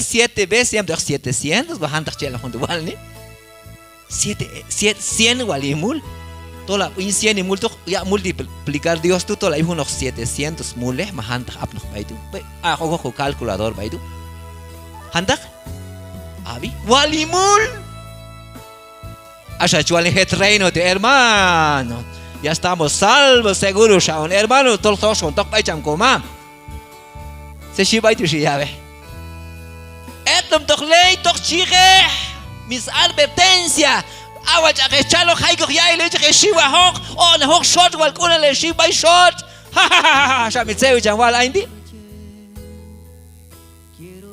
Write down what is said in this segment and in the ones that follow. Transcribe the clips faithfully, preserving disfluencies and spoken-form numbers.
siete veces, yamteq setecientos, ma jantaq chi elnaq jun tu' walni. Siete, siete, cien wal hin mul. Tol ab' yin cien hin mul tu', yaq' multiplicar Dios tu', tol ay junoq setecientos mulej, ma jantaq apnoq b'ay tu'. B'ay, a, ok, ok, calculador b'ay tu'. Jantaq? Ab'i, wal hin mul. Axa chi wal yin jet reino ti' hermano. Ya estamos salvos, seguro xa on hermano, tol toxon toq b'ay cham komam. Tzet xhi b'ay tu' xin yab'e. Etzomtoq ley toq chi yiqej, mis advertencia. A watx' aq' hex chaloq jaykoq ya'il, hex xiwajoq, oq'najoq xotx wal k'unal hex xiw b'ay xotx. Ja, ja, ja, ja, xa mi tzewi cham wal ayin ti'.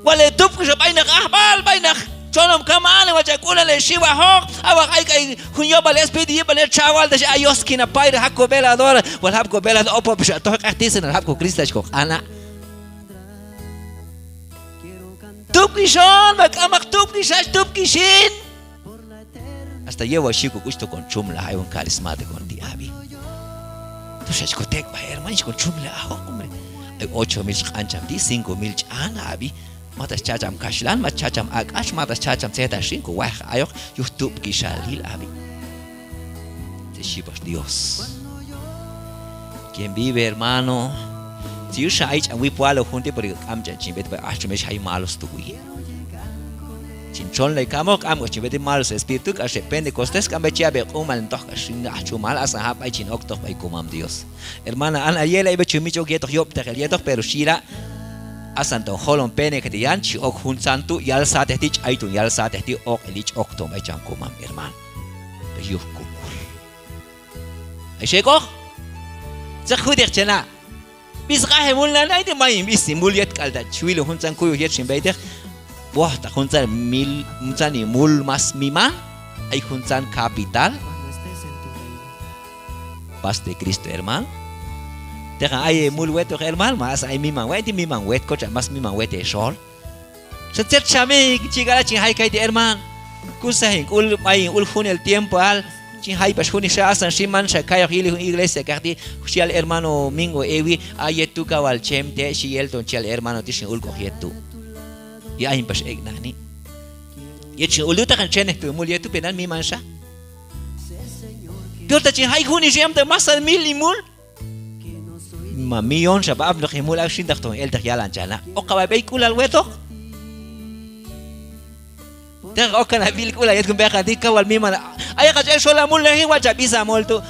Wal hetupkixoq b'ay naq ajb'al, b'ay naq txonom kam anem, watx' a k'unal hex xiwajoq. A wal ayk'ay jun yob'al espíritu yib'an hetxa wal, ta xhi a yoskin a payra, jab' ko veladora, wal jab' ko veladora, opopxa toj q'ejtisenal, jab' ko Cristo xhi ko q'ana'. Tupkixon, ma k'amaq tupkix, hach tupkix hin. Hasta yewal xhi ko k'uch tokon txumlaj, ay jun carismático ti' ab'i. Toxa chi ko tek'b'aj hermano, chi ko txumlaj ajoq, hombre. Ay ocho mil chi q'an cham ti', cinco mil ch'an ab'i. Mata chi cha' cham kaxhlan, mata chi cha' cham ak'al, mata chi cha' cham tzet a xin, ko waj ayoq yuj tupkixalil ab'i. Tzet xhi pax Dios. Quien vive, hermano. Tzet yuxan ay ch'an wi' pwal ok jun ti', porque k'am ch'an chin b'et b'ay aj txum hex jay malos tu' wi'. Chin txonlay kamoq, k'am k'ax chin b'et malos espíritu, k'ax heb' Pentecostés k'am b'ay chi yab' heq'umal hin toj k'ax yin aj txumal, asan jab' b'ay chin oktoq b'ay komam Dios. Hermana Ana, ay yel ay b'ay chun mitx' ok yetoq yob'taqil yetoq, pero xyila', asan ton jolon penekati' yan, chi ok juntzan tu' yal satej ti', ch'ay ton yal satej ti', oq' el yich' ok ton b'ay cham komam, hermano. Pero yuj komul. Ay xek'oq. Tzet juteq che na'. B'is q'aj hemul nani, ay ti' may hin b'is hin mul yet k'al ta' chi wilon juntzan kuyoj yet xin b'eyteq. Wojtaq juntzan mil, juntzan hin mul más miman, ay juntzan capital. Paz de Cristo, hermano. Teqan ay hemul wetoq, hermano, ma asan ay miman wet, ay ti' miman wet, koch a' más miman wet hexol. Xan tzet xa mi chi k'al a' chin jay kayti', hermano. Kusaj hin k'ul b'ay hin ul junel tiempoal. Chin jay pax jun ix xa, asan xin manxa kayoq yili jun iglesia kaqti', xhi yal hermano Mingo Ewi, a yet tu' kaw wal chemte, xhi yel ton chi yal hermano ti' xin ulk'oq yet tu'. Y ayin pax ek' nani. Yet xin ul tu' teqan txenej tu' hin mul yet tu', pero nani mimanxa. Pero ta chin jay jun ix yamta masanil mil hin mul. Ma millón xa b'ay apnoq hin mul, a xin taq ton elteq yalan chana'. Oqab' ay b'eyk'ulal wetoq. Teqan okan a b'ilk'ulal yet jun b'eqan ti', kaw wal miman. Ay aqach el xol a mul naji, watx' a b'is a mul tu'.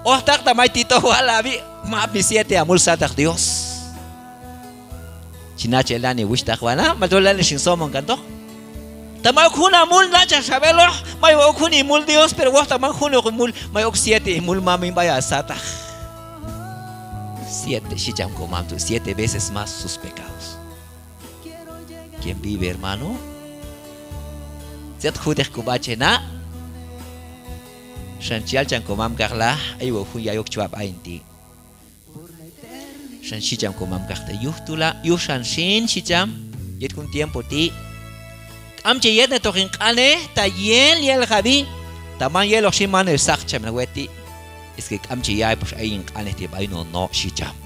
Ojtaq ta may ti' toj wal ab'i, ma apni siete a mul sataq Dios. Chi nachaj el nani wuxhtaq, wanab', ma tol nani xin somon kantoq. Ta may ok jun a mul nachaj xa b'eloq, may ok jun hin mul Dios, pero wojtaq man junoq hin mul, may ok siete hin mul mamin b'ay a sataq. Siete, xhi cham komam tu', siete veces más sus pecados. ¿Quién vive, hermano? Tzet juteq kob'a che na'. Xan chi yal cham komam kaqlaj, ay wal jun yayok chi wab' ayin ti'. Xan xhi cham komam kaqta, yuj tu' la, yuj xan xin, xhi cham, yet jun tiempo ti'. K'am che yetnetoq hin q'anej, ta yel, yel jab'i, ta man yeloq xin man hesaq cham hin wet ti'. Es que k'am che yay pax ay hin q'anej ti' b'ay no, no, xhi cham.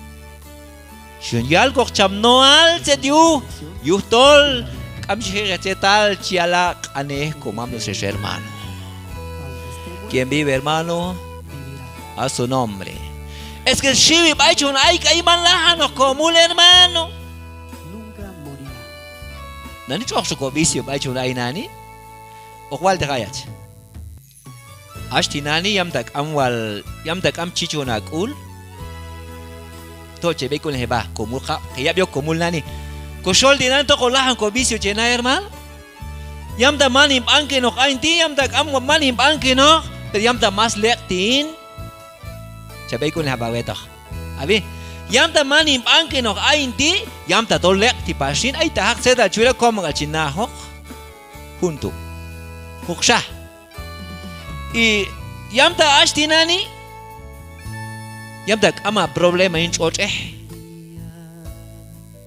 Xyun yalkoq cham noal tzet yuj, yujtol k'am chi jiqej tzetal chi yala' q'anej komam Dios ex hermano. ¿Quién vive, hermano? A su nombre. Es que xiwi b'ay chon ayk'ay man lajanoq komul, hermano. Nani tx'oqxa ko vicio b'ay chon ay nani. Hoq walteq ayach. Hach tinani' yamta k'am wal, yamta k'am chichon a k'ul. To che b'eyk'ulnej heb'a komul, jab' heyab' yok komul nani. Koxol tinani' tok'al lajan ko vicio che na, hermano. Yamta man hin b'ankenoq ayin ti', yamta k'am man hin b'ankenoq, pero yamta más leq'ti' hin. Cha b'eyk'ulnej hab'a wetoq. Ab'i, yamta man hin b'ankenoq ayin ti', yamta tol leq'ti' pax hin, ay ta jaq tzetal chi wila', komon k'al chin najoq. Jun tu'. Juqxa. Y yamta hach tinani', yamta k'am a problema yin tx'otx'ej.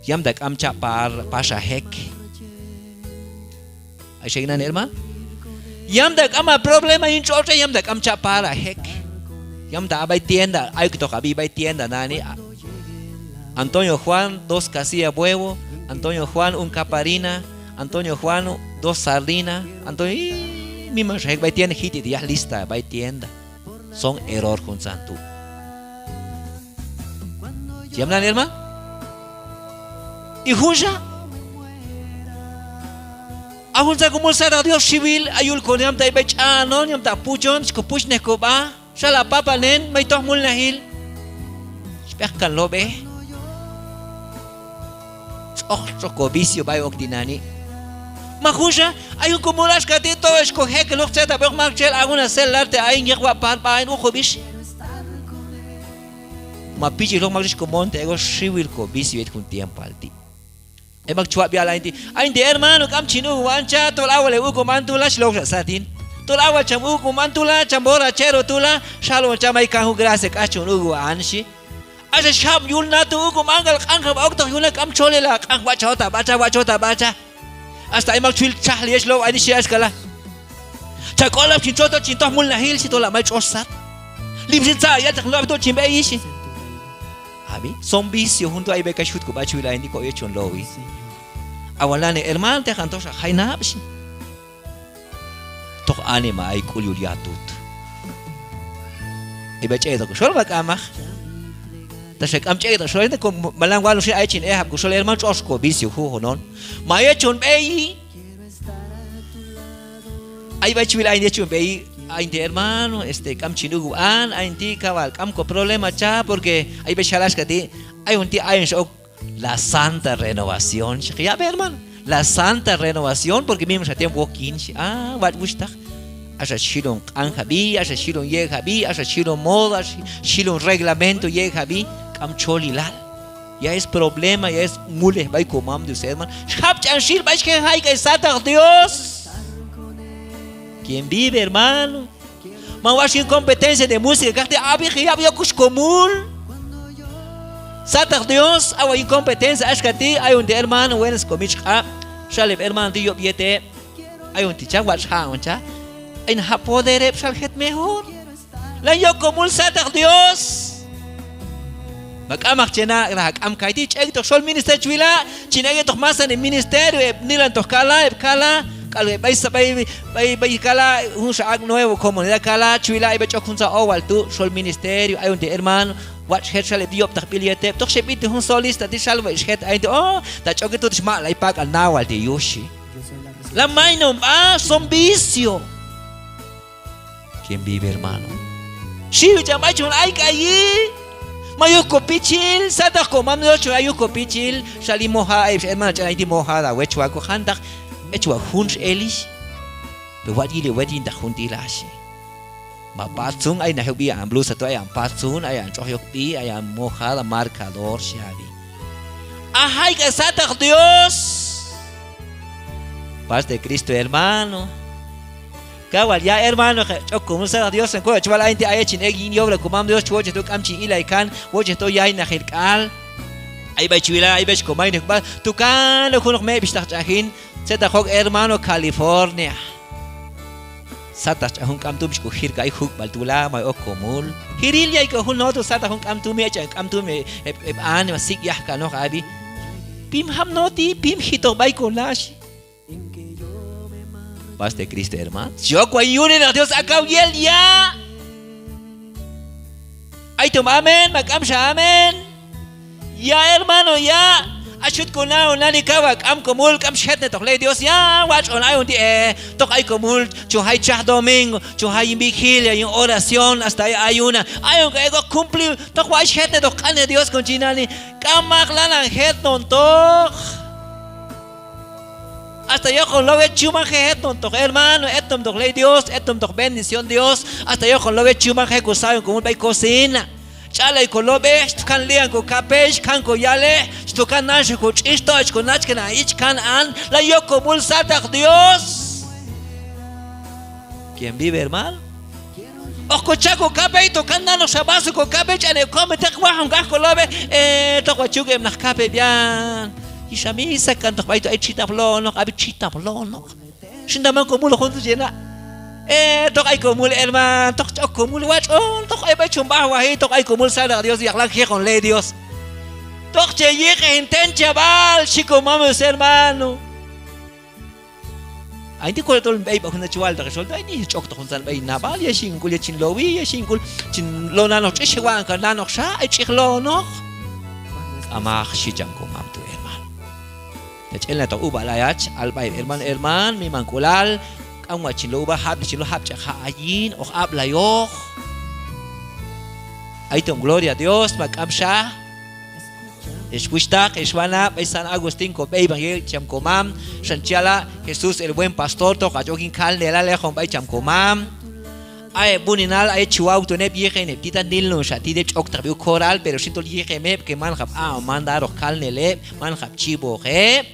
Yamta k'am cha' par pax a jek. Ay xek nani, hermano. Yamta k'am a problema yin tx'otx'ej, yamta k'am cha' par a jek. Yamta a b'ay tienda, ayoktoq a b'i b'ay tienda nani, a-, Antonio Juan, dos casilla huevo, Antonio Juan, un caparina, Antonio Juano, dos sardina, Antonio, y miman xa ek' b'ay tienda, jit'iti' yaj lista b'ay tienda. Son error juntzan tu'. Chi yam nani hermano. Y junxa, a juntzan komul sataq Dios xiwil, ay yul ko yamta ay b'ay ch'a'on, yamta puchon, chi ko puchnej ko b'a. Xal a papanen, may toj mulnajil. Chi b'eqkan lob'ej. Tx'oq, tx'oq ko vicio b'ay ok tinani'. Ma junxa, ay jun komul axka ti', to ex ko jek'el ok tzet a b'eq maktxel, a jun a celular te' ayin yek' wab' par b'a ayin uqub'ix. Ma pichil ok maktxel ko monta ek' xiwil ko vicio yet jun tiempoal ti'. Ay mak chi wab' yal ayin ti', ayin ti' hermano, k'am chin uk'um an cha, tol a wal heb' uk'um an tu' la, xhi loq xa sat yin. Tol a wal cham uk'um an tu' la, cham borrachero tu' la, xal wal cham ay kan jun gracia k'ax chon uk'um an, xhi. Axa xjab' yul na tu' uk'um an k'al q'anjab' oktoq yul na, k'am txolilal q'anjab', watx' chot a b'a cha, watx' chot a b'a cha. Hasta ay mak chi wil txajli yet low ayin, xhi axka la. Cha k'olab' chin txo to chin toj mulnajil, xhi, tol a may tx'ox sat. Lim xin tzaq' yalteq lob' to chin b'ey, xhi. Ab'i, son vicio jun tu' ay b'ay kax jut ko b'a chi wil ayin ti', ko yet chon lowi. A wal nani hermano, teqan toxa jay nab', xhi. Toq anima ay k'ul yul yatut. Ay b'ay ch'ek'toq ko xol ma k'amaq. Taxa k'am ch'ek'toq xol, ko malan walon xin, ay chin ejab' ko xol hermano, tx'oq ko vicio jujunon. Ma yet chon b'ey. Ay b'ay chi wil ayin yet chon b'ey, ayin ti' hermano, este, k'am chin uk'um an, ayin ti' kawal k'am ko problema cha, porque ay b'ay xal axka ti', ayon ti' ayon xa ok la santa renovación, xhi. Yab'e hermano, la santa renovación, porque miman xa tiempo wok yin, xhi. A, watx' wuxhtaq. Axa chi jilon q'anjab'i, axa chi jilon yek'jab'i, axa chi jilon moda, chi jilon reglamento yek'jab'i, k'am txolilal. Ya es problema, ya es mulej b'ay ko mam Dios, hermano. Xjab' ch'an xil b'ay xje' jayk'ay sataq Dios. ¿Quién vive, hermano? Man watx' yin competencia de música kaqti', ab'iji yab' yok kux ko mul. Sataq Dios, a wal yin competencia axka ti', ayon ti' hermano, wenes ko mitx'q'ab', xal heb' hermano ti' yob' yet heb'. Ayon ti' cha, watx' ja'on cha. Ay na ja' poder heb' xal jet mejor. Lan yok ko mul sataq Dios. Ma k'amaq che na, la k'am kayti', ch'ek'toq xol ministerio chi wila', chin ek' yetoq masanil ministerio, heb' Nilan toq Kala, heb' Kala, k'al heb' b'ay sa-, b'ay, b'ay, b'ay Kala, junxa ak' nuevo comunidad Kala, chi wila' ay b'ay ch'ok juntzan owal tu', xol ministerio, ayon ti' hermano, watx' jet xal heb' ti' yob'taqb'il yet heb', toq xhe b'itni jun solista ti' xal watx' jet, ayon ti', oh, ta ch'ok yet tu' xhi, maq'lay pak'al nawal ti' yuj, xhi. Lan maynun b'a, son vicio. ¿Quién vive, hermano? Xiw cham b'ay chon ayk'ayi. Ma yuj ko pichil, sataq ko mam Dios chon ay yuj ko pichil. Xal yin mojada, ay heb' hermano ch'an ayin ti' mojada wechwakoj, jantaq echwak junxa elix. Pero watx' yili wet yintaq jun ti' la, xhi. Ma patzun, ay naq yok b'i an blusa tu', ay an patzun, ay an tx'oj yok b'i, ay an mojada, marcador, xhi ab'i. A jayk'ay sataq Dios. Paz de Cristo, hermano. Kawal ya' hermano, ch'ok ko mul sataq Dios, kan ko chwal ayin ti', a yet chin ek' yin yobra ko mam Dios, chi wochej to k'am chin ilay kan, wochej to yaynaqil k'al. Ay b'ay chi wila', ay b'ay chi ko maynej b'a, tukan ok junoq meb'ixhtaq ch'ajin, tzetaq ok hermano California. Sataq ch'an jun k'am tumi, chi ko jir kay juk'b'al tu' la, may ok ko mul. Jiril yay ko jun noti, sataq jun k'am tumi, ay ch'an k'am tumi, heb', heb' anima sik' yaj kanoq ab'i. Pim jab' noti, pim jitoq b'ay ko nax. Paz de Cristo, hermano. Chi ok wal yin yuninaq Dios, a kaw yel ya'. Ay tom amén, ma k'amxa amén. Ya', hermano, ya'. A xut ko naon nani kawal k'am ko mul, k'am xjetnetoq ley Dios, ya', watx' on ayon ti', eh, toq ay ko mul, chon jay txaj domingo, chon jay yin vigilia, yin oración, hasta ay ayuna. Ayon ko ek'oq cumplir, toq watx' xjetnetoq q'anej Dios kon chi nani. K'amaq, lanan jetnontoq. Hasta yokon low yet chuman je' jetnontoq hermano, etnontoq ley Dios, etnontoq bendición Dios, hasta yokon low yet chuman je' ko sayon ko mul b'ay cocina. Ch'alay ko lob'ej, xto kan li'an ko kapey, xkan ko yalej, xto kan nanxa ko tx'ix, to ach ko nachkan an ich kan an, lan yok ko mul sataq Dios. ¿Quién vive, hermano? Hoq ko cha ko kapey, to kan nanoqxa vaso ko kapey, ch'an heb' kometeq, wajon k'aj ko lob'ej, eh, toq watx' chi yuk' heb' naq kapey b'ian. Yixa misa kantoq b'ay tu', ay txitam lo'onoq, ab'i txitam lo'onoq. Xin ta man ko muloq jun tu' chi na'. Eh, toq ay ko mul hermano, toq ch'ok ko mul, watx' on, toq ay b'ay chon b'ajwaji, toq ay ko mul sataq Dios, yaqlan jiqon ley Dios. Toq che yiqej hin ten chab'al, xhi ko mam Dios, hermano. Ayin ti' kolo tol hin b'ey b'a juntzan chi wal ta, xol ta ayin ti' ch'oktoq juntzan b'ey hin nab'al, yet xin k'ul yet chin lowi, yet xin k'ul chin lo' nanoq tx'i', xhi wa'an kan nanoqxa, ay tx'i' jlonoq. K'amaq, xhi cham komam tu' hermano. Ta ch'elnatoq ub'al ayach, al b'ay heb' hermano, hermano, mimank'ulal, k'am wal chin lo' ub'al, jab'li chin lo', jab' ch'ek' ja' ayin, hoq ab'layoq. Ayton gloria a Dios, ma k'amxa. Hex wuxhtaq, hex wanab', b'ay San Agustín kob'eyb'an yel cham komam, xan chi yala' Jesús el buen pastor, toq hach ok yin kalnelal, hoqon b'ay cham komam. A heb' wuninal, a yet chi wawton heb', yiqen heb' titan, nilnonxa tit heb', ch'okteq b'i yul corral, pero xin tol yiqem heb', que manjab' aq'on mandaroq kalnel heb', manjab' chivoq heb'.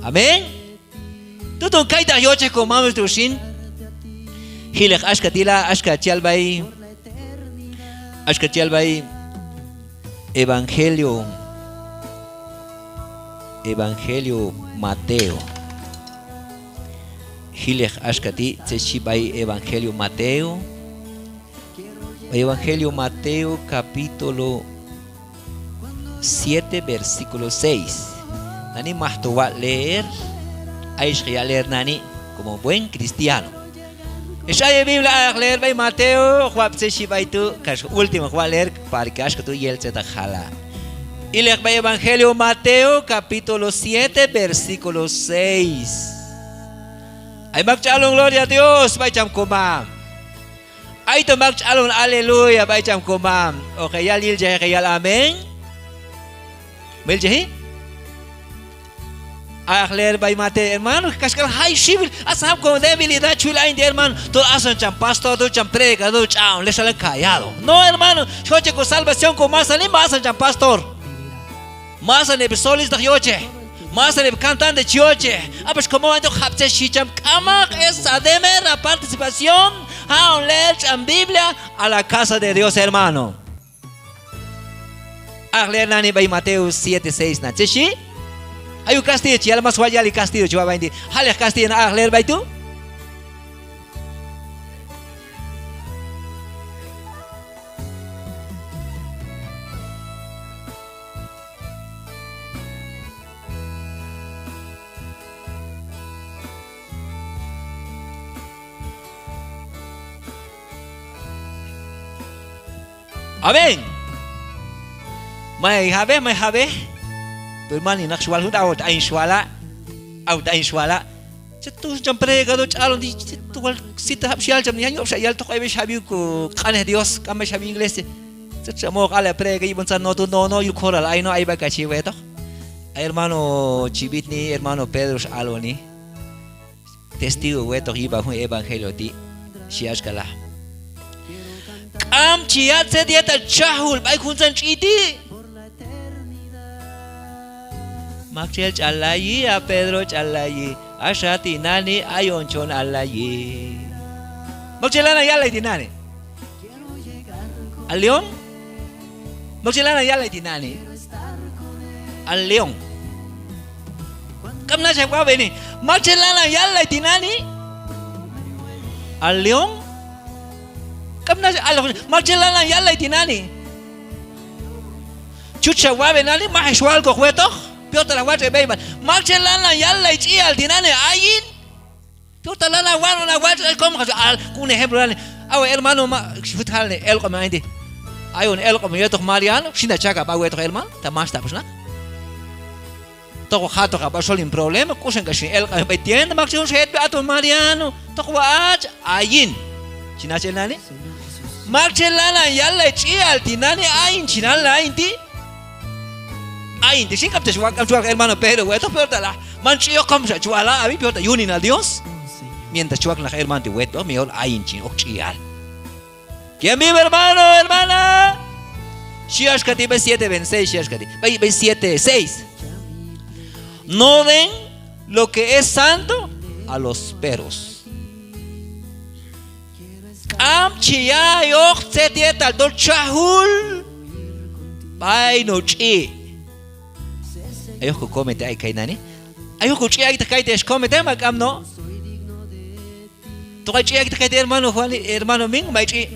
Amén. Tuton kaytaq yochej komam tu' xin. Jileq axka ti' la, axka chi yal b'ay, axka chi yal b'ay Evangelio, Evangelio Mateo. Jileq axka ti' tzet xhi b'ay Evangelio Mateo. B'ay Evangelio Mateo capítulo siete, versículo seis. Nani majto wal leer, ayex hoq yal leer nani, como buen cristiano. Hex ay heb' Biblia, aq'eq leer b'ay Mateo, hoq wab' tzet xhi b'ay tu', kax último hoq wal leer, para que axka tu' yel tzetaq jala'. Ileq b'ay Evangelio Mateo, capítulo siete, versículo seis. Ay mak chi alon gloria a Dios b'ay cham komam. Ayton mak chi alon aleluya b'ay cham komam. Hoq heyal yilchaj, hoq heyal amén. ¿Ma yilchaji? Aq'eq leer b'ay Mateo, hermano, kaxk'al jay xiwil, asan jab' con debilidad chi wil ayin ti' hermano, tol asan cham pastor tu', cham predicador tu', ch'a'on lexal callado. No hermano, chi jochej ko salvación ko masanil, ma asan cham pastor. Masanil heb' solistotaq yochej, masanil heb' cantante chi yochej. A pax komam ayin tu' hoq jab' tzet xhi cham, k'amaq, esa de mera participación, ja'on leer ch'an Biblia a la casa de Dios, hermano. Aq'eq leer nani b'ay Mateo siete seis na, tzet xhi. Ay yul castilla chi yala', mas wal yali castilla chi wab' ayin ti'. Jaleq castilla na, aq'eq leer b'ay tu'. Amén. May jab'ej, may jab'ej. Pero man hin naq xwal jun, awal ta ayin xwala'. Awal ta ayin xwala'. Tzet tu' cham predicador ch'alon ti', tzet tu' wal sit jab' xyal cham, ya nyob' xa yal, tok ay b'ay xjab' yul ko q'anej Dios, k'am b'ay xjab' yul iglesia. Tzet xa moq ala predica yib'an tzan no tu', no, no, yul corral ay no, ay b'ay kax chi wetoq. Ay hermano chi b'itni, hermano Pedro x'aloni. Testigo wetoq yib'an jun evangelio ti', xhi axka la. K'am chi yal tzet yetal txajul b'ay juntzan tx'i' ti'. Maktxel ch'allayi, a Pedro ch'allayi, axa tinani' ayon chon allayi. Maktxel lanan yallay tinani'. A León. Maktxel lanan yallay tinani'. A León. K'am nachaj wab'eni. Maktxel lanan yallay tinani'. A León. K'am nachaj, a León. Maktxel lanan yallay tinani'. Chut xa wab'e nani', maj hex walkoq wetoq. Peor ta la watx' heb'eyb'al. Maktxel lanan yallay tx'i'al tinani', ayin. Peor ta lanan wan, wan watx', ay, kom, al, un ejemplo nani'. Awe hermano, ma, xwut jalni, elq'om ayin ti'. Ayon elq'om yetoq Mariano, xin ta chakab' a wetoq hermano, ta max ta pax naq. Tok hoq ja'toq hab'a xol hin problema, k'uxan k'ax hin elq'an b'ay tienda, maktxel jun xjetb'i, aton Mariano, tok wa'ach, ayin. Chin hach el nani'. Maktxel lanan yallay tx'i'al tinani', ayin chin hal ayin ti'. Ayin ti' xin, k'am ta chi wal, k'am chi wal hermano Pedro wetoq, peor ta la man tx'i'oq, kom xa chi wala' ab'i, peor ta yuninal Dios. Mientras chi wal naq hermano ti' wetoq, mejor ayin chin ok tx'i'al. ¿Quién vive, hermano, hermana? Xhi axka ti' b'ay siete veintiséis, xhi axka ti'. B'ay, b'ay siete seis. No den lo que es santo a los perros. K'am chi yayoq tzet yetal tol txajul b'ay no tx'i'. Ayok ko comete ay kay nani'. Ayok ko tx'i' ayteq kay ti' ex comete, ma k'am no'. Tok ay tx'i' ayteq kay ti' hermano Juan, hermano Min, may tx'i'.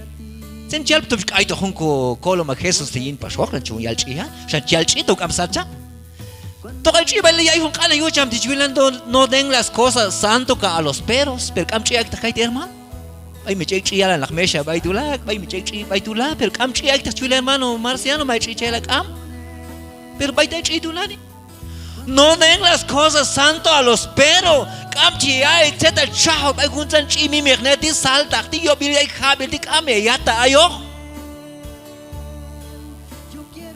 Tzet chi yal, tom k'aytoq jun ko koloma Jesús ti' yin paxoq, xan chi yal tx'i' a, xan chi yal tx'i', tom k'am satxa. Toq ay tx'i' b'ay la yay jun q'anej yuj cham ti' chi wilan: no, no den las cosas santo ka a los perros. Pero k'am tx'i' ayteq kayti', hermano. B'ay mi ch'ek' tx'i' yalan naq mexha b'ay tu' la, b'ay mi ch'ek' tx'i' b'ay tu' la, pero k'am tx'i' ayteq chi wil, hermano Marciano, may tx'i' chela, k'am. Pero b'aytal ay tx'i' tu' nani. No den las cosas santo a los perros. K'am chi ya'ay tzetal txajol b'ay juntzan tx'i' mimeqnej ti', saltaq ti', yob'il ay jab'il ti', k'am, heyata' ayoq.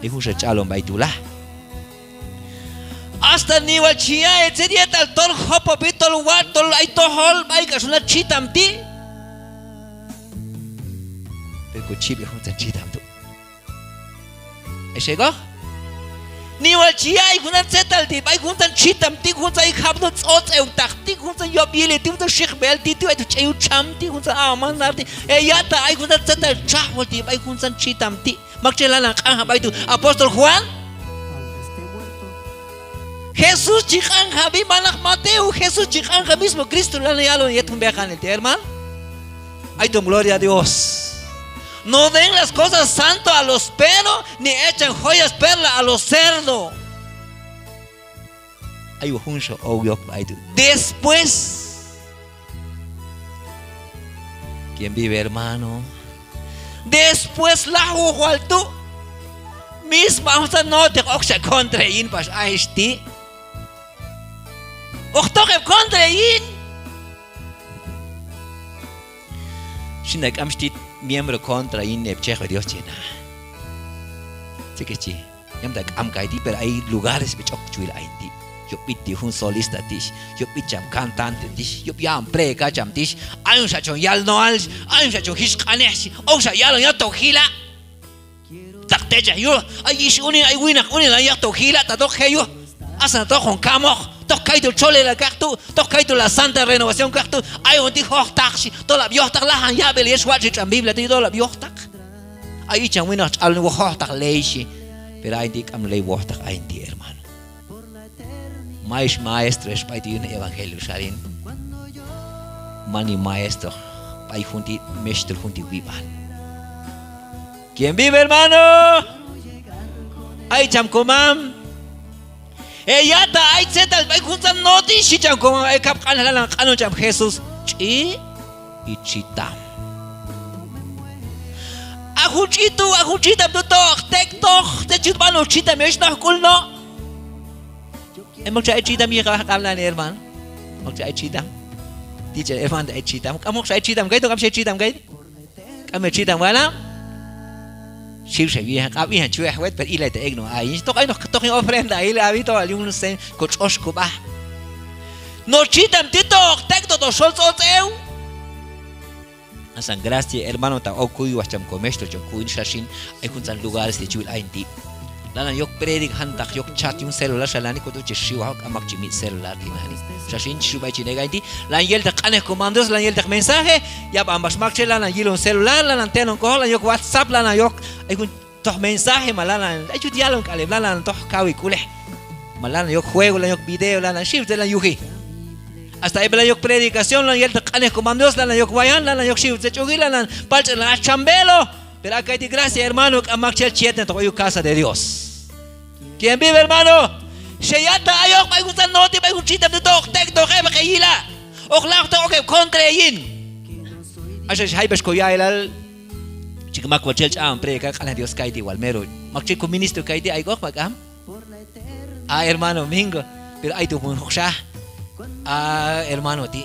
Ay junxa ch'alon b'ay tu' la. Hasta ni wal chi ya'ay tzet yetal tol jopopil, tol watx', tol ay tojol b'ay k'ax jun txitam ti'. Pero ko chib'ej juntzan txitam tu'. Ex ek'oq. Ni wal chi ya'ay juntzan tzetal ti' b'ay juntzan txitam ti', juntzan ay jab'il tu', tz'otz'ewtaq ti', juntzan yob' yili ti', juntzan xiqb'el ti' tu', ay tu' ch'ey yul txam ti', juntzan aq'om mandar ti'. Heyata' ay juntzan tzetal txajol ti' b'ay juntzan txitam ti'. Maktxel lalan q'anjab' b'ay tu'? Apóstol Juan. Jesús chi q'anjab'i, manaq Mateo, Jesús chi q'anjab'i, mismo Cristo lalan yalon yet jun b'eqanil ti', hermano. Ay tom gloria a Dios. No den las cosas santo a los perros, ni echan joyas perlas a los cerdos. Ay wal junxa ow yok b'ay tu'. Después. ¿Quién vive, hermano? Después lajwoq wal tu'. Mismo a juntzan noteq okxa contra yin pax a ex ti'. Hoq toq heb' contra yin. Xin ta k'am xtit miembro contra yin heb' chejb'ej Dios chi na. Tzet k'exchi. Yam ta k'am kayti', pero ay lugares b'ay ch'ok chi wil ayin ti'. Yob' b'it ti' jun solista ti', yob' b'it cham cantante ti', yob' ya'on predicar cham ti'. Ayon xa chon yal no'al, ayon xa chon jix q'anej, okxa yalon yetoq jila'. Taq techaj yuj, ay ix unin, ay winaq unin, lanan yetoq jila', ta toq je' yuj. Asan toq on kamoq, toq kaytu' txolilal kaqtu', toq kaytu' la santa renovación kaqtu'. Ayon ti' jojtaq xhi, tolab' yojtaq, lajan yab'il ex watx'il tx'an Biblia ti', tolab' yojtaq. Ay icham winaq ch'alon wojtaq ley xhi. Pero ayin ti' k'am ley wojtaq ayin ti', hermano. May ex maestro ex b'ay tu' yin evangelio xal yin. Mani maestro b'ay jun ti', mexhtol jun ti' wib'an. ¿Quién vive, hermano? Ay cham komam. Heyata' ay tzetal b'ay juntzan no ti', xhi cham komam. Ay kab' q'anej lanan q'anon cham Jesús: tx'i' y txitam. A jun tx'i' tu', a jun txitam tu' toq tek'toq. Tzet chi yut b'anoq txitam ex nojk'ul no'. Ay maktxel ay txitam yin jab'ej, k'am nani, hermano. Maktxel ay txitam. Ti' ch'el hermano, ay txitam. K'am hoqxa ay txitam kayti', k'am xi ay txitam kayti'. K'am ay txitam wala'. Xiwxa yin, k'am yin chi wej wet, pero ilay ta ek' no' ayin. Toq ay no' toq yin ofrenda, ilay abi to wal yun sen ko tx'ox ko b'a. No' txitam ti' toq tek'toq, toq xol tz'otz'ew. Asan gracia, hermano, ta ok kuywaj cham komexhtol chon kuy yin xa xin. Ay juntzan lugares ti' chi wil ayin ti'. Lanan yok predicar jantaq yok chat yun celular xa nani, koto chi xiw ajoq, k'am mak chi mitx' celular ti' nani. Xa xin chi xu b'ay chin ek' ayin ti'. Lanan yelteq q'anej komam Dios, lanan yelteq mensaje, yab'an pax maktxel lanan yilon celular, lanan tenon k'ojoq, lanan yok WhatsApp, lanan yok ay jun toj mensaje, ma lanan ay chut yalon k'al heb', lanan toj kawi k'ulej. Ma lanan yok juego, lanan yok video, lanan xiw tzet lanan yuji. Hasta ay b'ay lanan yok predicación, lanan yelteq q'anej komam Dios, lanan yok wayan, lanan yok xiw tzet ch'uji, lanan palch'an, lanan aj txamb'elo. Pero a kayti' gracia, hermano, k'am maktxel chi yetnetoq b'ay yul casa de Dios. ¿Quién vive, hermano? Xeyata' ayoq b'ay juntzan no ti', b'ay jun txitam ti' toq tek'toq heb', hoq heyila'. Hoq lajwoq toq ok heb' contra heyin. Axa chi jay pax ko ya'ilal. Chi mak wal chi yal ch'a'on predicar q'anej Dios kayti' wal mero. Maktxel ko ministro kayti', ay k'oq ma k'am. A hermano Mingo, pero ay tu' jun junoqxa. A hermano ti'.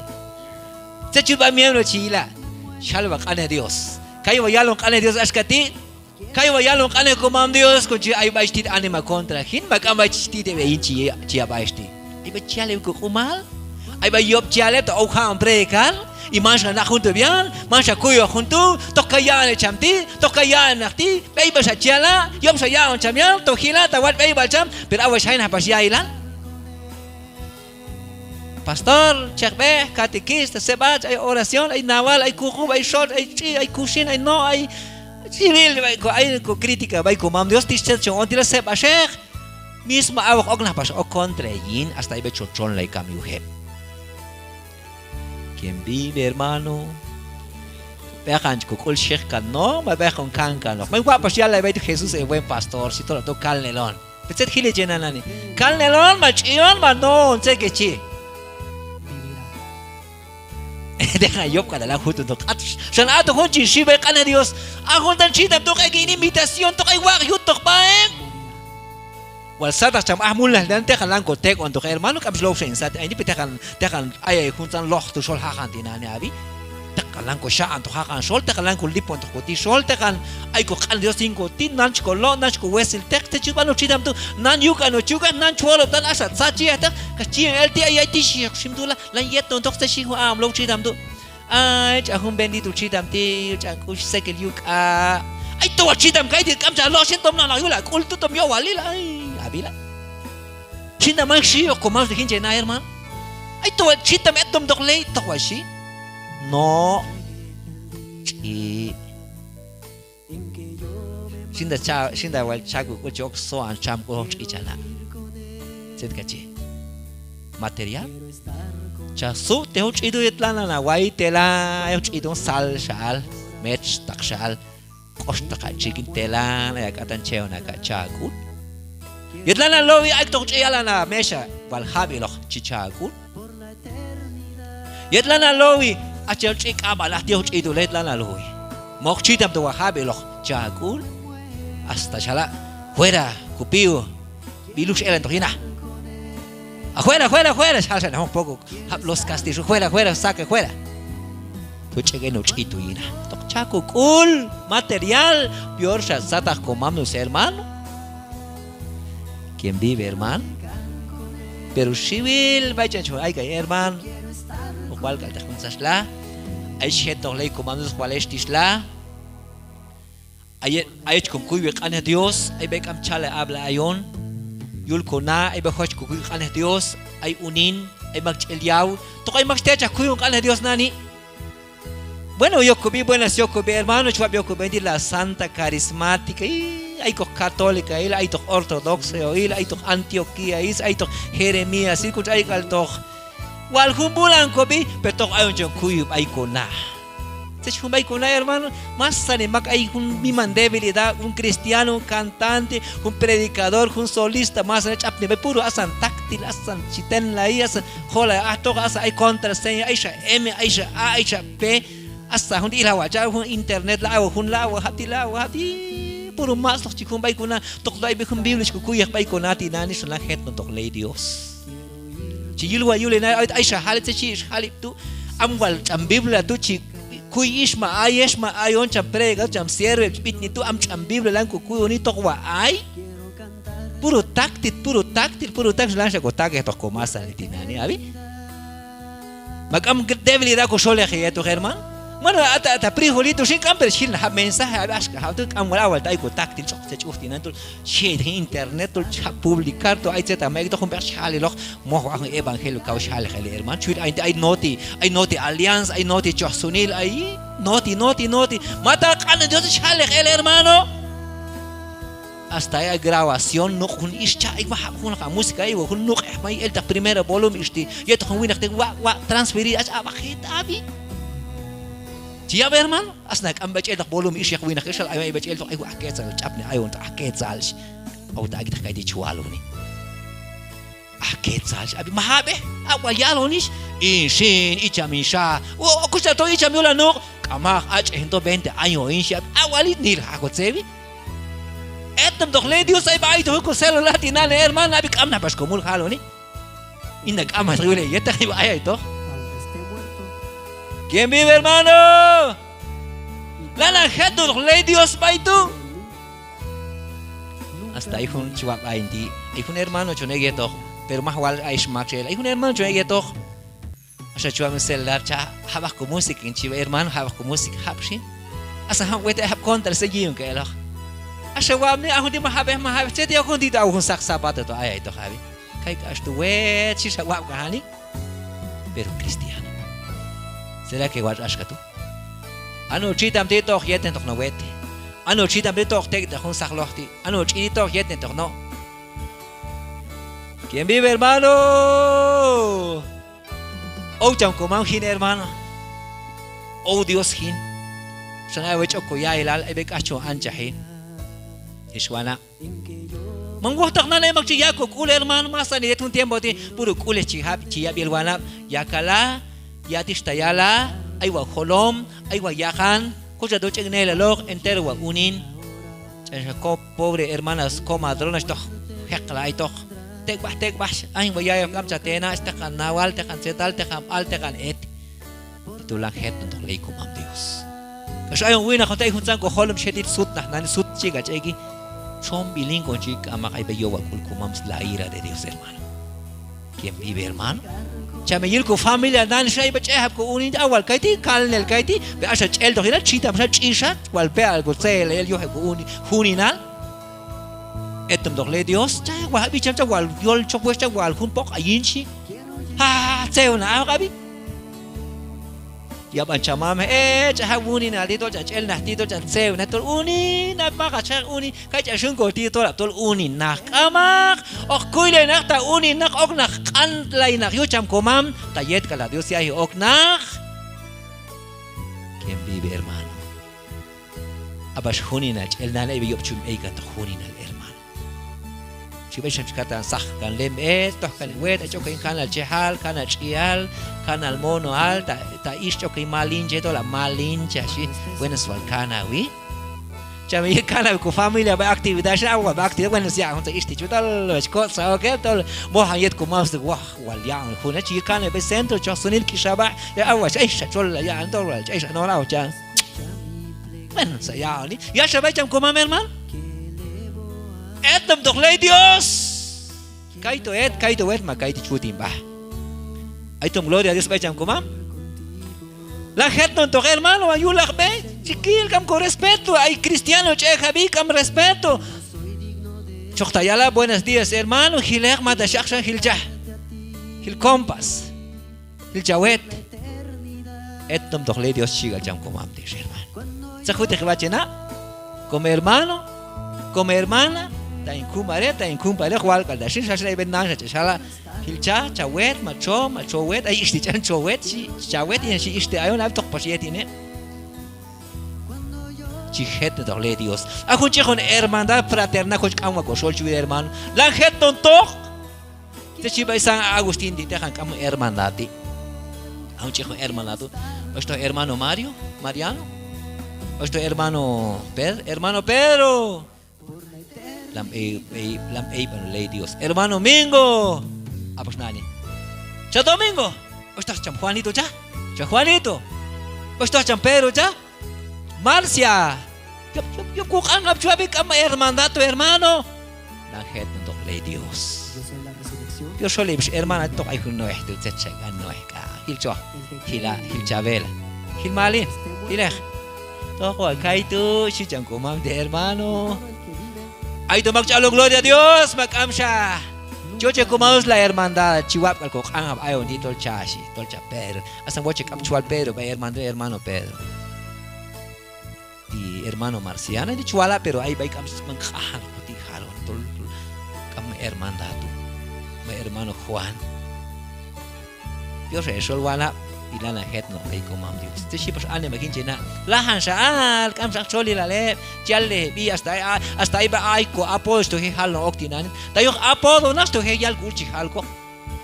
Tzet chi yut b'a miembro chi yila'. Xal wal q'anej Dios. Kay wal yalon q'anej Dios axka ti'. Kay wal yalon q'anej komam Dios, kon chi ay b'ay chi tit anima contra jin, ma k'am b'ay chi tit heb' heyin chi ya' b'ay ex ti'. Ay b'ay chi yal heb' koq'umal. Ay b'ay yob' chi yal heb' ta ok ja'on predicar. Y manxa naq jun tu' b'ian, manxa kuyoq jun tu', toq kay ya'on heb' cham ti', toq kay ya'on heb' naq ti'. B'eyb'al xa chi yala', yob' xa ya'on cham yal, toq jila' ta watx' b'eyb'al cham. Pero a wal xay naq pax ya'ilal. Pastor, chekb'ej, catequista, seb'ach, ay oración, ay nawal, ay kuqub', ay xotx', ay tx'i', ay kuxin, ay no', ay civil, b'ay ko, ay ko crítica b'ay komam Dios, tix tzet chon on ti' la, seb'axej. Mismo awoq ok naq pax ok contra heyin, hasta ay b'ay chon txonlay kam yuj heb'. ¿Quién vive, hermano? B'eqan chi kok'ul xej kan no', ma b'eqan kan kanoq. May waq' pax yallay b'ay tu' Jesús, el buen pastor, xhi, tol to kalnel on. Tzet jili che na nani. Kalnel on, ma tx'i' on, ma no on, tzet ke chi. Teqan yob' k'al ala juton to q'atx. Xan aton jun chi xhi b'ay q'anej Dios. A jun tan txitam tu' ek' hin invitación, toq ay waq' yut toq b'a heb'. Wal sataq cham aj mulnajil nani, teqan lan ko tek'on toq hermano, k'am chi low xa hin sat, ay ni pe teqan Teqan ay, ay juntzan loj tu' xol jaqan tinani' ab'i. Teqan lan ko xa'an toq jaqan xol, teqan lan ko lipon toq ko ti' xol, teqan ay ko q'an Dios yin ko ti', nan chi ko lo', nan chi ko wesilteq, tzet chi yut b'an ok txitam tu', nan yuk'an ok chi yuk'an, nan chi wolob' tan, axa tzat chi yajteq, kax chi yi'on el ti', ay, ay ti' xhi ok xin tu' la, lan yet on toq tzet xhi jun aq'om low txitam tu'. Ay, ch'an jun bendito txitam ti', ch'an k'ux sekil yuk'a'. Ay, to wal txitam kay ti', k'am cha lo' xin, tom na'naq yul a k'ul tu', tom yowalil, ay, ab'i la. Xin ta man xhi ok ko mam xin che na hermano. Ay, to wal txitam, etom toq ley, toq wal xhi. No'. Tx'i'. Xin ta cha, xin ta wal cha ko k'ul chi ok so'an cham k'ul jun tx'i' cha na'. Tzet ka chi. Material. Cha sub'tej jun tx'i' tu' yet lanan a way tela, ay jun tx'i' tu' salxal, metxtaqxal. K'oxtaq a txikin telan, ay a k'atan cheon a ka' cha a k'ul. Yet lanan lowi, ay toq tx'i' yalan a mexha wal jab'iloq chi cha a k'ul. Yet lanan lowi, a chon tx'i' k'am a laj ti' ok tx'i' tu' la, yet lanan lowi. Moj txitam tu' wal jab'iloq cha a k'ul. Hasta xala', fuera, kupiw. B'ilux elan toq yin a. Afuera, afuera, afuera, xal xan jun poco jab' los castilla, fuera, fuera, saque fuera. Pu ch'ek' en no tx'i' tu' yin a. Toq cha ko k'ul material, peor xa sataq ko mam no hermano. ¿Quién vive, hermano? Pero xiwil b'ay ch'an chon ay kay hermano. Hoq wal k'al teq jun tzach la. Ay chi jet toq ley ko mam no, hoq wal ex ti' la. Ay, ay ech ko kuywi q'anej Dios, ay b'ay k'am chale ab'lay ayon. Yul ko na, ay b'ay joch ko kuywi q'anej Dios, ay unin, ay mak ch'el yaw. Toq ay mak chi techaj kuyon q'anej Dios nani. Bueno, yok ko b'i, buenas yok ko b'i hermano, chi wab' yok ko b'i ti' la Santa Carismática, y ay toq Católica, y ay toq Ortodoxo, y ay toq Antioquía, y ay toq Jeremías, y kun ay k'al toq wal jun b'ulan ko b'i, pero toq ayon chon kuywi b'ay ko na. Tzet chi jun b'ay ko na hermano, masanil mak ay jun miman debilidad, jun cristiano, jun cantante, jun predicador, jun solista, masanil ch'apni b'ay puro asan táctil, asan chi tenlayi, asan jolay ajtoq, asan ay contraseña, ay xa M, ay xa A, ay xa P, asan jun ti' ilawal cha' jun internet la, aw jun la, aw jab' ti' la, aw jab' ti', puro matz'loq chi jun b'ay ko na, toq ay b'ay jun Biblia chi ko kuyej b'ay ko na tinani', xan lan jet no toq ley Dios. Chi yul wal yul hin a, ay, ay xa jalib', tzet chi ix jalib' tu', am wal tx'an Biblia tu' chi kuy ix ma ayex ma ayon, cham predicador, cham siervo, chi b'itni tu', am tx'an Biblia lan ko kuyoni, toq wal ay. Puro táctil, puro táctil, puro táctil, lan xa ko tak'ej toq ko masanil tinani', ab'i. Ma k'am debilidad ko xoleji yetoq hermano. Bueno, a ta, a ta frijolito xin k'am, pero chi jil na jab' mensaje, ab'i, axka jab' tu' k'am wal, a wal ta ay ko táctil, tx'oq tzet chi uj tinani' tu'. Xhi internet tu' chi jaq' publicar tu', ay tzet a ma ek' tu', jun b'eq chi jal eloq, moj wal jun eb'angelio kaw chi jalej el hermano. Chi wil ay, ay noti, ay noti alianza, ay noti chojsunil, ay noti, noti, noti. Mata q'anej Dios chi jalej el hermano. Hasta ay, ay grabación, nuq' jun ix cha', ay wal jab' jun a música, ay wal jun nuq'ej may elteq primera volumen ix ti', yetoq jun winaq ti' wa', wa' transferir, hach ab'aj jet ab'i. Chi yab' hermano. Asan a k'am b'ay ch'eltoq volumen ix yetoq winaq ix, ay b'ay ch'eltoq, ay, aj quetzal ch'apni ayon ta, aj quetzal. Aw ta ak'teq kay ti' chi waloni. Aj quetzal, ab'i, ma jab'ej, a wal yalon ix, hin xin, icham hin xa. O, o, kuxta to icham yul a nuq', k'amaq, ach'ej hin to veinte año hin xhi, ab'i, a wal ix nil ja ko tzewi. Etamtoq ley Dios ay b'ay aytoq jun ko celular tinani' hermano, ab'i, k'am naj pax ko mul jaloni. Inda k'am aj yul yetoq ay b'ay aytoq. ¿Quién vive, hermano? Lanan jetnoq ley Dios b'ay tu'. Hasta ay jun chi wab' ayin ti', ay jun hermano chon ek' yetoq, pero maj wal ayex maktxel, ay jun hermano chon ek' yetoq. Axa chi wab' celular cha', jab'aj ko música, hin chi b'ay hermano, jab'aj ko música, jab' xin. Asan jab' wet ay jab' contraseña yi'on k'al eloq. Axa wab'ni, a jun ti' ma jab'ej, ma jab'ej, tzet yok jun ti' tu', a jun saq zapato tu' ay aytoq, ab'i. Kay k'ax tu' wet xhi, xa wab' k'ajani. Pero cristiano. ¿Será que watx' axka tu'? A no' txitam ti' toq yetnetoq no' wet. A no' txitam ti' toq tek'teq jun saqloj ti'. A no' tx'i' ti' toq yetnetoq no'. ¿Quién vive, hermano? Ow cham ko mam jin, hermano. Ow Dios jin. Xan ay b'ay ch'ok ko ya'ilal, ay b'ay k'ax chon anchaji. Ix wanab'. Man wojtaq nani ay mak chi yaq' kok'ul, hermano, masanil yet jun tiempo ti', puro k'ulej chi jab', chi yab' yel wanab', yakala, yatix ta yala, ay wal jolom, ay wal yaqan, koch a to ch'ek' neleloq, entero wal unin. Ch'an xa ko, pobre hermana, skomadrona, xtoj jeqla' aytoq. Tek'b'aj, tek'b'aj, ay wal yayok k'am cha tena', teqan nawal, teqan tzetal, teqan b'al, teqan et. Tol lan jetnontoq ley komam Dios. Kax ayon winaq juntzan, ay juntzan kojolom xetit sut naj nani, sut chi k'al ch'eki. Txon b'ilin kon chi k'amaq ay b'ay yowal k'ul komam, la ira de Dios, hermano. ¿Quién vive, hermano? Cham heyil kofamilia nani xin ay b'ay ch'ejab' kounin, a wal kayti', kalnel kayti', pero axa ch'eltoq yila, txitam xa, tx'ixa, wal peal kotze'elay el yuj heb' kounin, juninal. Etnontoq ley Dios, cha wal jab' icham, cha wal yol txokwexh, cha wal jun poq ayin xhi. Ha, tzew na ajoq ab'i. Yab'an cham mamej, e, ch'an jab' uninal ti', tol ch'an ch'elnaj ti', tol ch'an tzewnaj, tol uninal, maqach jaq' unin, kay ch'an xun ko ti', tol ab' tol unin naj k'amaq. Hoq kuylay naq ta unin naq, ok naq q'anlay naq yuj cham komam, ta yet k'al a Dios yaji ok naq. ¿Quién vive, hermano? A pax juninal ch'el nani ay b'ay yob' chun b'eyk'antoq juninal, hermano. Chi b'ay xam chi katan saqkan lem, e, tojkan wet, ay ch'ok yin kanal chejal, kanal tx'ial, kanal monoal, ta, ta ix ch'ok yin malinche, tol a malinche xhi, bueno, swal kanawi. Cham heyil kanal kofamilia b'ay actividad, xhi, a wal b'ay actividad, bueno, si a juntzan ix ti' chu tol, wach kotzaj, ok, tol mojan yet komam, waj wal yaq'on jun, chi kanal b'ay centro, choj sunil k'ixab'aj, ya a wach, ay xa txollay yaq'on tol, wal, ay xa nora, wach. Bueno, sa yaq'oni. Yaxa b'ay cham komam, hermano. Etnontoq ley Dios. Kaytu' et, kaytu' wet, ma kayti' ch'utin b'a. Ayton gloria a Dios b'ay cham komam. Lan jetnontoq, hermano, a yulaq b'e. Chi kil k'am ko respeto, ay cristiano ch'ejab'i k'am respeto. Choj ta yala, buenos días, hermano, jil ek', mata xaq xan jil cha. Jil compas. Jil cha wet. Etnontoq ley Dios, xhi k'al cham komam ti', hermano. Tzet juteq watx' che na'. Como hermano, como hermana, ta hin kumal, ta hin kumal, wal k'al ta xin, xa xin ay b'ay nan xa ch'ax jala. Jil cha, cha wet, ma cho, ma cho wet, ay ix ti' ch'an cho wet, xhi, cha wet, yin xhi ix ti' ayon, ab'toq pax yet yin heb'. Chi jetnontoq ley Dios. A jun chi jun hermandad fraterna, koch k'am wal ko xol chi win, hermano. Lan jetnontoq. Tzet chi b'ay San Agustín ti', teqan k'am jun hermandad ti'. A jun chi jun hermandad tu'. Oxtoq hermano Mario, Mariano. Oxtoq hermano Pedro, hermano Pedro. Lan b'ey, b'ey, lan b'eyb'anol ley Dios. Hermano Mingo. A pax nani. Cha Domingo. Oxtoq cham Juanito cha. Cha Juanito. Oxtoq cham Pedro cha. Marcia. Yob', yob', yob' koq'anjab' chwab'i, k'am hermandad tu', hermano. Lan jetnontoq ley Dios. Yo xol heb' ix hermana, toq ay jun Noé tu', tzet xa k'al Noé k'a. Jil choj, jila, jil Chabela, jil Malin, jil ek'. Toq wal kaytu', xhi cham komam ti', hermano. Ayto mak chi alon gloria a Dios, ma k'amxa. Chi yochej komam Dios la hermandad, chi wab' k'al koq'anjab' ayon ti', tol cha xhi, tol cha Pedro. Asan wochej k'am chi wal Pedro b'ay hermano, hermano Pedro. Y hermano Marciana, ti' chi wala', pero ay b'ay k'am, man q'ajan ko ti' jalon, tol k'am hermandad tu', ma hermano Juan. Yoxej xol wanab', y lanan jetnontoq ley komam Dios. Tzet xhi pax anima kin chi na'. Lajan xa al, k'am xa txolilal heb', chi allej heb' b'i, hasta ay, hasta ay b'ay ay ko apodo chi tojej jalon ok tinani'. Ta yuj apodo naq chi tojej yal k'ul chi jalkoq.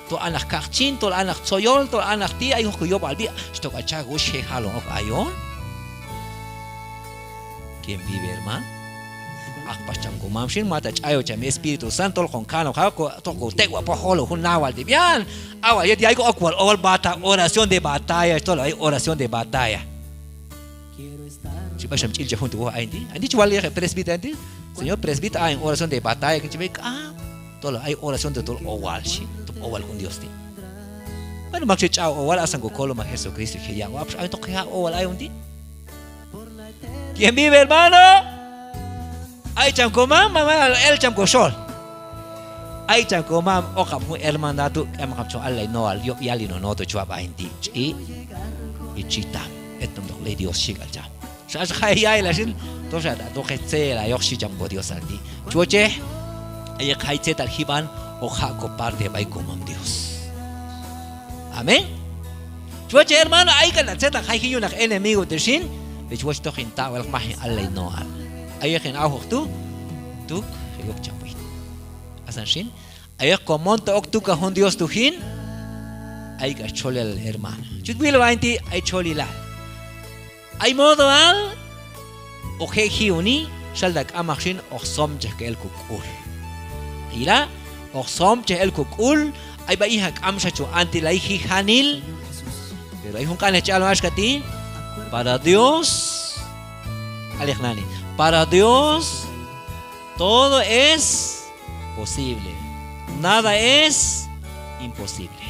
Tol a naq Kaqchin, tol a naq Tzoyol, tol a naq ti', ay juj ko yob'al b'i, xtok'al cha' k'ul chi je' jalon ok ayon. ¿Quién vive, hermano? Aq' pax cham komam xin, mata ch'ayok cham Espíritu Santo, tol kon kanoq, tol ko tek'wa' poj olo jun nawal ti' b'ian. A wal yet yaykoq ok wal owal bata, oración de batalla, tol ay oración de batalla. Chi b'ay xam ch'ilchaj jun tu' woj ayin ti'. Ayin ti' chi wal yet presbítero ayin ti'. Señor presbítero, a hin oración de batalla kin chi b'ay k'am. Tol ay oración de tol owal xhi, tol owal jun Dios ti'. Bueno, mak chi ch'a'ok owal, asan ko koloma Jesucristo chi je' yaq' wab'xa, ayin toq chi jaq' owal ayon ti'. ¿Quién vive, hermano? Ay cham komam, ma, ma, el cham koxol. Ay cham komam, okab' jun hermandad tu', k'amaqab' chon allay nowal yob' yalinoq no tu' chwab' ayin ti', ch'i, y chitam, etnontoq ley Dios xhi k'al cham. Xan xa jay yayilal xin, toxa ta' toqej tze'elayoq xhi cham ko Diosal ti'. Chi wochej, ay ek' jay tzetal jib'an, hoq jaq' ko parte b'ay komam Dios. Amén. Chi wochej hermano, ay k'al ta' tzetal jay jin yuj naq enemigo ti' xin, pero chi wochej toq hin taq'wal, maj hin allay nowal. Ay ek' hin awjoq tu', tuk, je' yok cham win. Asan xin, ayoq ko monto ok tu' ka jun Dios tu' jin, ay k'ax txolilal hermano. Chi yut wil b'ay hin ti', ay txolilal. Ay modoal, hoq je' ji'oni, xal ta k'amaq xin, hoq somchaj ka el ko k'ul. Yila', hoq somchaj el ko k'ul, ay b'ay ija k'amxa chon antilay jijanil. Pero ay jun q'anej chi alon axka ti', para Dios, alej nani, para Dios todo es posible. Nada es imposible.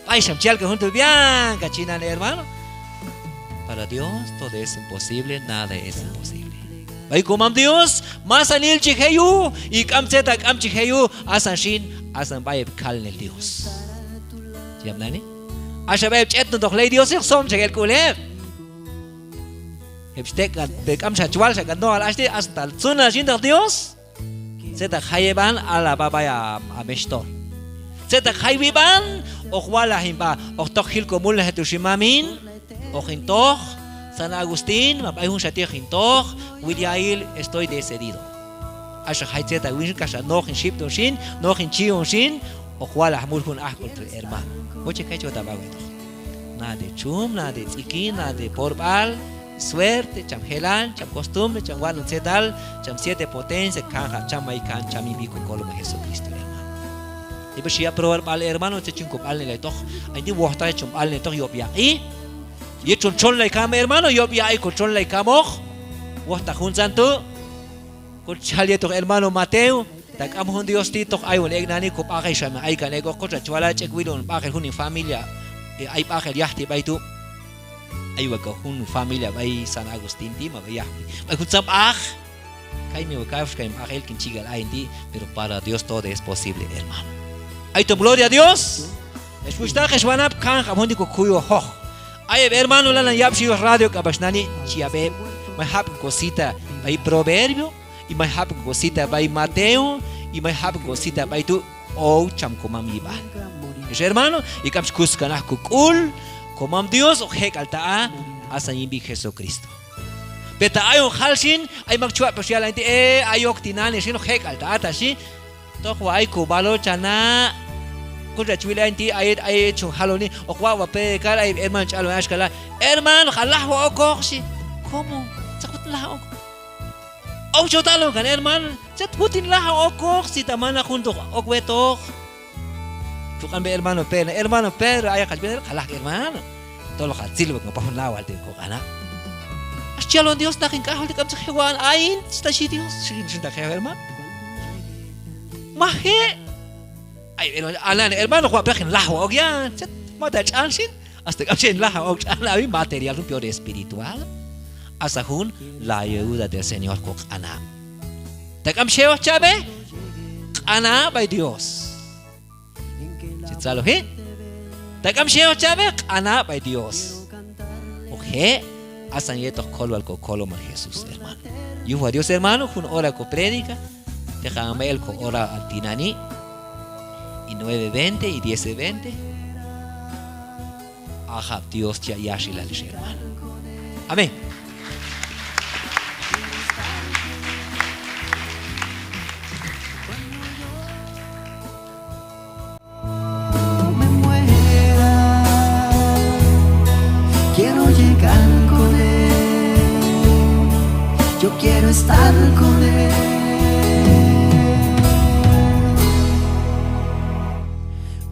B'ay xam chi yal ka jun tu' b'ian ka chi nani, hermano. Para Dios todo es imposible, nada es imposible. B'ay komam Dios, masanil chi je' yuj, y k'am tzet a k'am chi je' yuj, asan xin, asan b'ay heb' kalnel Dios. Chi yab' nani. Axa b'ay heb' ch'etnentoq ley Dios, hoq somchaj el k'ul heb'. Heb' chi tek'an, te k'amxa chi wal xa kan nojal hach ti', hasta tzunal yin teq Dios. Tzetaq jay eb'an, ala b'a b'ay a, a mexhtol. Tzetaq jay wib'an, hoq walaj hin b'a, hoq toj jil ko mulnajil tu' xin mamin, hoq hin toj, San Agustín, ma b'ay junxa ti' hoq hin toj, wil ya'il, estoy decidido. Axa jay tzetaq win xin, kaxk'al noj hin xib'ton xin, noj hin chi'on xin, hoq walaj mul jun ajk'ul tu' hermano. Wochej kay chot a b'a wetoq. Nada de txum, nada de tz'ikin, nada de porb'al, suerte, cham jelan, cham costumbre, cham watx'nen tzetal, cham siete potencia, kanjab' cham may kan, cham yin sb'i ko Kolomal Jesucristo, hermano. Yib'an xi yaq' probar b'al, hermano, tzet chun ko b'alnelay toq. Ayin ti' wojtaq yet chon b'alnelay toq yob' yaq'i. Yet chon txonlay kam, hermano, yob' yaq'i ko txonlay kamoq. Wojtaq juntzan tu'. Kotxa chi jal yetoq hermano Mateo, ta k'am jun Dios ti' toq ayon ek' nani, ko b'aqel xa mi ay kan ek'oq, kotxa chi wala' ch'ek' wilon b'aqel jun hin familia, e, ay b'aqel yajti' b'ay tu'. Ay wal ka jun familia b'ay San Agustín ti', ma b'ay yajti'. B'ay juntzan b'aq, kay mi wal kayxa hin b'aqel, kin chi k'al ayin ti', pero para Dios todo es posible, hermano. Ayton gloria a Dios. Ex wuxhtaq, ex wanab', kanjab' jun ti' ko kuywojoq. Ay heb' hermano lanan yab'xi yuj radio k'apax nani, chi yab' heb', may jab'kan ko cita b'ay Proverbio, y may jab'kan ko cita b'ay Mateo, y may jab'kan ko cita b'ay tu', ow cham komam yib'an. Ex hermano, y k'am chi kuskan aj ko k'ul, komam Dios hoq je' k'al ta' a, asan yin sb'i Jesucristo. Pero ta ayon jal xin, ay mak chi waq' pax yal ayin ti', e, ayok tinani' xin, hoq je' k'al ta' a ta xin, toq wal ay ko b'alon cha na'. Kotxa chi wil ayin ti', a yet, a yet chon jaloni, hoq waq' wal predicar, ay heb' hermano chi alon axka la', hermano, hoq ha lajwoq okoq xi. ¿Cómo? ¿Tzet wut hin lajwoq? Ow chot alon kan hermano, tzet wut hin lajwoq okoq xi, ta manaq jun tu' hoq ok wetoq. Chu q'an b'ay hermano Pedro, hermano Pedro, ay hoq hach b'et, hoq ha lajwi hermano. Tol hoq ha tzilwaj kan pax jun nawal ti' ko q'ana'. Ax chi yalon Dios, naq hin k'ajol ti' k'am tzet je' wa'on ayin, xhi ta xhi Dios, xhi, xhi ta je' hermano. Maj je'. Ay, hermano, ha nani hermano, hoq waq' peq hin lajwoq ok ya, tzet, mata tx'an xin. Hasta k'am chi je' hin lajwoq ok tx'an, abi material, jun peor espiritual. Asan jun la ayuda del Señor ko q'ana'. Ta k'am xewoq chab'e, q'ana' b'ay Dios. Chi tzaloji. Ta k'am xewoq chab'e, q'ana' b'ay Dios. Hoq je', asan yetoq kolwal ko Kolomal Jesús, hermano. Yuj wal Dios, hermano, jun hora ko prédica. Teqan max el ko hora tinani'. Y nueve veinte y diez veinte. Ajab' Dios chi yaq' yaxilal ex hermano. Amén. Quiero llegar con él, yo quiero estar con él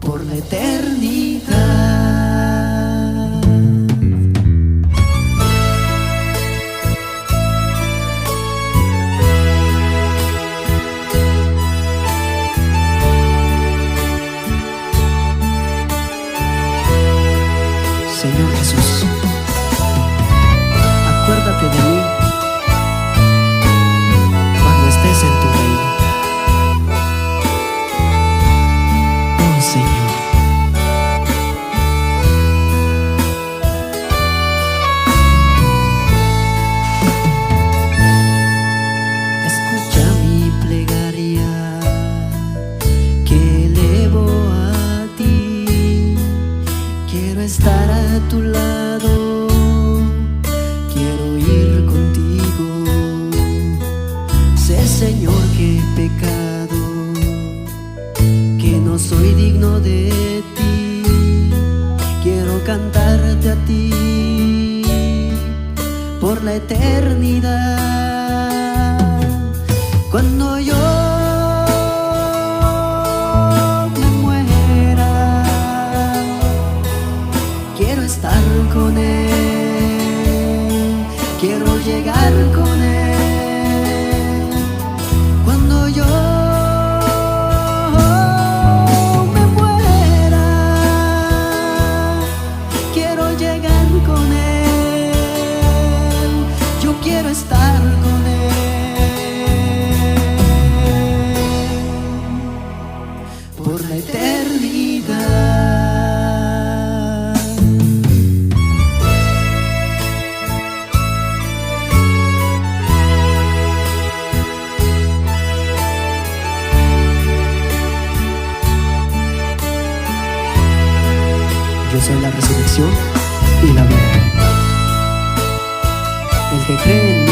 por la eternidad. Señor Jesús, acuérdate de mí cuando esté eternidad. Cuando yo me muera, quiero estar con él, quiero llegar con él. Cuando yo me muera, quiero llegar con él, yo quiero estar con él por la eternidad. Yo soy la resurrección y la vida. El que cree en mí,